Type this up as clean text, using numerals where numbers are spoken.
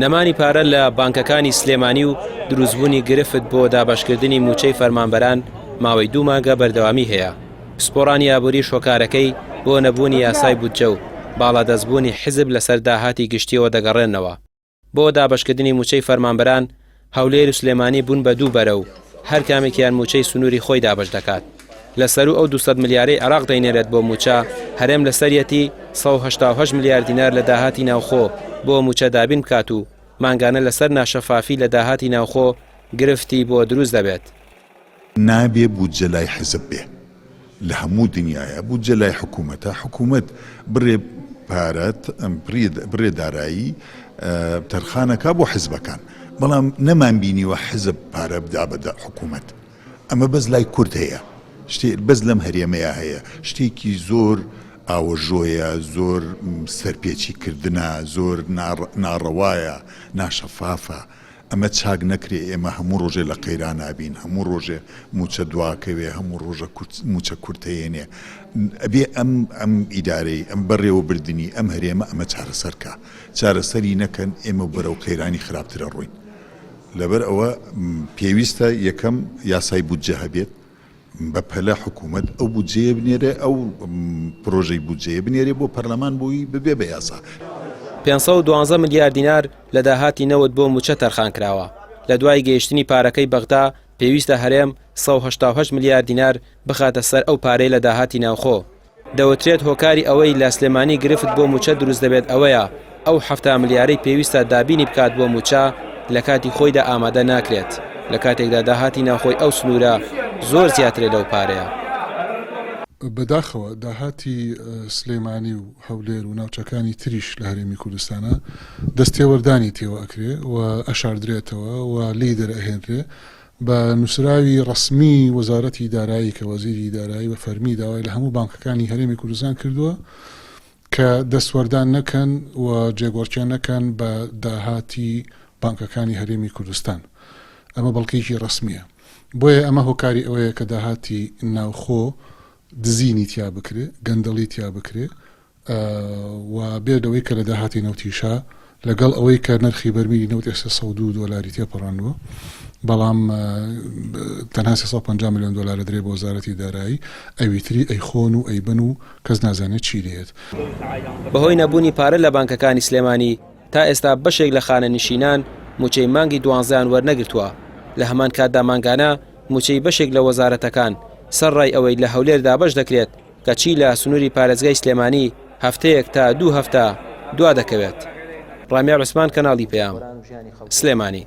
نەمانی پارە لە بانکەکانی سلێمانی و دروستبوونی گرفت بۆ دابەشکردنی مووچەی فەرمانبەران ماوەی دوو مانگە بەردەوامی هەیە. پسپۆڕانی ئابووریش هۆکارەکەی بۆ نەبوونی یاسای بودجە و باڵادەستبوونی حیزب لەسەر داهاتی گشتییەوە دەگەڕێننەوە. بۆ دابەشکردنی مووچەی فەرمانبەران، هەولێر و سلێمانی بوون بە دوو بەرە و هەر کامێکیان مووچەی سنووری خۆی دابەش دەکات. لە سەروو ئەو 200 ملیارەی عێراق دەینێرێت بۆ مووچە، هەرێم لەسەریەتی 188 ملیار دینار لە داهاتی ناوخۆ بۆ مووچە دابین بکات و مانگانە لەسەر ناشەفافی لە داهاتی ناوخۆ گرفتی بۆ دروست دەبێت. نابێ بودجە لای حزب بێ لە هەموو دنیایا بودجە لای حکوومەتە حکوومەت بڕێ پارە بڕێ دارایی تەرخانەکا بۆ حزبەکان بەڵام نەمان بینیوە حزب پارە بدا بە حکوومەت ئەمە بەس لای کورد هەیە شتێ بەس لەم هەرێمەیە هەیە شتێکی زۆر ئاوەژۆیە زۆر سەرپێچی کردنە زۆر ناڕەوایە ناشەفافە ئەمە چاک نەکرێ ئێمە هەموو ڕۆژێ لە قەیرانا بین، هەموو ڕۆژێ مووچە دواکەوێ، هەموو ڕۆژە کورت مووچە کورتەیەنێ. ئەبێ ئەم ئەم ئیدارەی، ئەم بەڕێوەبردنی ئەم هەرێمە ئەمە چارەسەر کا. چارەسەری نەکەن ئێمە بەرەو قەیرانی خراپتر ئەڕۆین. لەبەر ئەوە پێویستە یەکەم یاسای بودجە هەبێت. بەپەلە حکوومەت ئەو بودجەیە بنێرێ، ئەو پرۆژەی بودجەیە بنێرێ بۆ پەرلەمان بۆی ببێ بە یاسا. 512 ملیار دینار لە داهاتی نەوت بۆ مووچە تەرخانکراوە، لە دوای گەیشتنی پارەکەی بەغدا پێویستە هەرێم 188 ملیار دینار بخاتە سەر ئەو پارەی لە داهاتی ناوخۆ. دەوترێت هۆکاری ئەوەی لە سلێمانی گرفت بۆ مووچە دروست دەبێت ئەوەیە ئەو 70 ملیارەی پێویستە دابینی بکات بۆ مووچە لە کاتی خۆیدا ئامادە ناکرێت لە کاتێکدا داهاتی ناوخۆی ئەو سنوورە زۆر زیاترە لەو پارەیە. بەداخەوە داهاتی سلێمانی و هەولێر و ناوچەکانی تریش لە هەرێمی کوردستانا دەستێوەردانی تێوە ئەکرێ و ئەشاردرێتەوە و لێی دەرئەهێنرێ بە نووسراوی ڕەسمی وەزارەتی دارایی کە وەزیری دارایی بە فەرمی داوای لە هەموو بانکەکانی هەرێمی کوردستان کردووە کە دەستوەردان نەکەن و جێگۆڕکێ نەکەن بە داهاتی بانکەکانی هەرێمی کوردستان. ئەمە بەڵگەیەکی ڕەسمییە. بۆیە ئەمە هۆکاری ئەوەیە کە داهاتی ناوخۆ دزینی تیا بکرێ، گەندەڵی تیا بکرێ و بێ لەوەی کە لە داهاتی نەوتیشا لەگەڵ ئەوەی کە نرخی بەرمیلی نەوت ئێستا 102 دۆلاری تێپەڕاندووە بەڵام تەنها 350 میلیۆن دۆلار درێ بۆ وەزارەتی دارایی ئەوی تری ئەیخۆن و ئەیبەن و کەس نازانێت چی لێت. بەهۆی نەبوونی پارە لە بانکەکانی سلێمانی تا ئێستا بەشێک لە خانەنشینان مووچەی مانگی دوانزەیان وەرنەگرتووە، لە هەمان کاتدا مانگانە مووچەی بەشێک لە وەزارەتەکان سەرڕای ئەوەی لە هەولێر دابەش دەکرێت، کەچی لە سنووری پارێزگای سلێمانی هەفتەیەک تا دوو هەفتە دوا دەکەوێت. ڕامیار عوسمان کەناڵی پەیام، سلێمانی.